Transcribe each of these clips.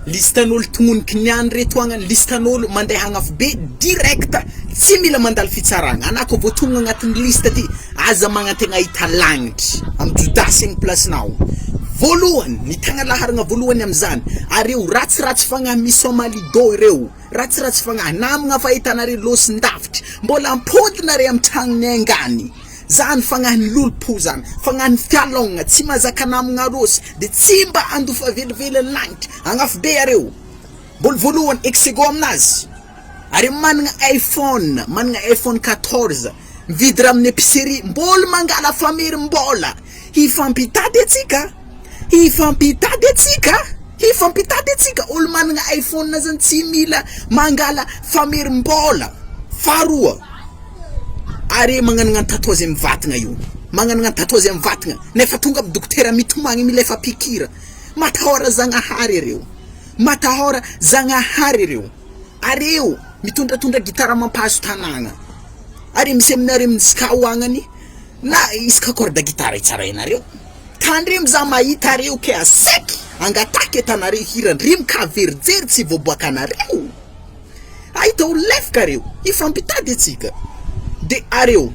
Listan'olo tognoniky niany reto agny, listan'olo mandeha agnafobe direct tsy mila mandalo fitsaragna, anà koa voatognona agnatin'ny liste ty aza magnantegna hahita lagnitry amy jodasy agny place-nao, voalohany ny tagna laharagna voalohany amizany areo ratsiratsy fagnahy misaoma lido ireo, ratsiratsy fagnahy namagna fa hitanareo lôsin-davitry mbola ampodinareo amy tragno niaingany. Zany fagnahin'ny lolompo zany, fagnahin'ny fialogna, tsy mahazaka namagna rosy, de tsy mba handofa velively ny lagnitra, agnafobe areo, mbol voalohany exego aminazy, are managna iPhone, managna iPhone 14, mividy raha amin'ny epicerie, mbol mangala famerim-bola, hifampitady atsika, hifampitady atsika, hifampitady atsika, olo managna iPhone zany tsy mila mangala famerim-bola, faharoa. Ary magnanognano tatouage amin'ny vatagna io, magnanognano tatouage amin'ny vatagna nefa tonga amin'ny dokotera mitomagny milefa pikira, matahora Zagnahary areo, matahora Zagnahary areo, areo mitondratondra gitara mampahazo tanàgna, ary misy aminareo misy agnany na isaka corde gitara itsarainareo, tandremo za mahita areo ke aseky angatake tanareo hira ndrimo ka verijery tsy voaboakanareo. Ahita olo lefaka reo, hifampitady atsika de areo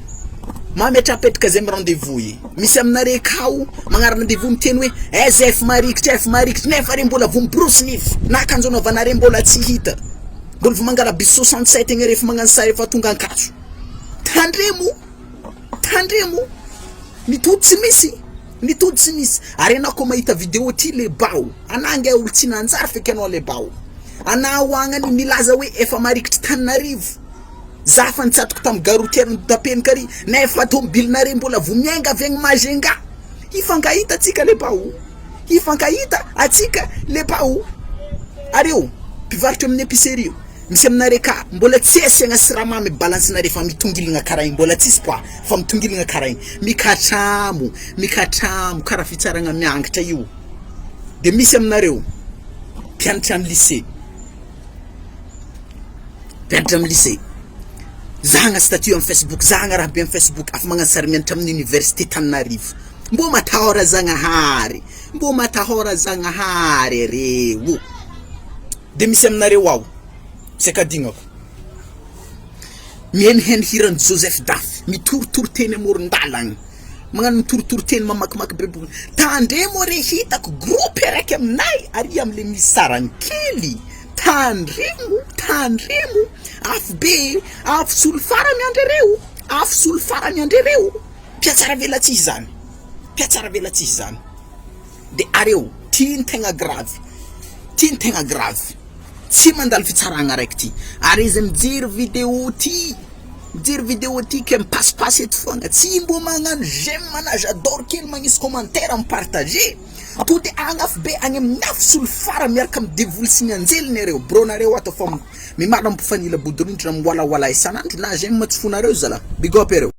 mametrapetraka zay am rendez vous e, misy aminare akao magnano rendez vous miteny hoe aiza ef marikitry ef marikitry nefa are mbola vo miborosy nify na akanjo anaovanare mbola tsy hita, mbola vo mangala bus 67 igny refa magnano sary efa tonga ankatso, tandremo tandremo. Ny tody tsy misy, ny tody tsy misy. Ary anao koa mahita vidéo ty le bao, anah ange olo tsy nanjary feky anao le bao. Anao agnany milaza hoe efa marikitry Taninarivo. Za fa nitsatoko tam gare routière Andotapenika ary nefa tomobilinare mbola vo miainga avy agny Majunga. Hifankahita atsika le bao. Hifankahita atsika le bao. Areo mpivarotra amin'ny épicerie io. Misy aminareo ka mbola tsy asiagna siramamy balance-nareo fa mitongilagna karaha igny mbola tsisy poids fa mitongilagna karaha igny mikatramo mikatramo karaha fitsaragna miangatra io de misy aminareo mpianatra amy lycée mpianatra amy lycée zahagna statut amy facebook zahagna raha be amy facebook afa magnano sary mianatra amin'ny université Tananarivo mbô matahora Zagnahary mbô matahora Zagnahary areo. De misy aminareo ao, tsy ankadignako, mihenoheno hiran'i Joseph D'Af, mitorotoro teny amoron-dalagna, magnano mitorotoro teny mamakimaky baiboly, tandremo re hitako groupe araiky aminay ary amle misy sarany kely, tandremo, tandremo, afo be, afo solifara miandry areo, afo solifara miandry areo, mpihatsaravelatsihy zany, mpihatsaravelatsihy zany. De areo, ty ny tegna grave, ty ny tegna grave, tsy mandalo fitsaragna araiky ty, ary izy mijery video ty, mijery video ty ke mipasipasy eto fogna, tsy mbô magnano j'aime na j'adore kely magnisy commentaire mi-partager, to de agnafo be agny amin'ny afo solifara miaraka amin'ny devoly sy ny anjeliny areo, bro nareo ato fa mimala mifanila bodirindrina miwalawala isan'andro na j'aime tsy fonareo zalah, big up areo.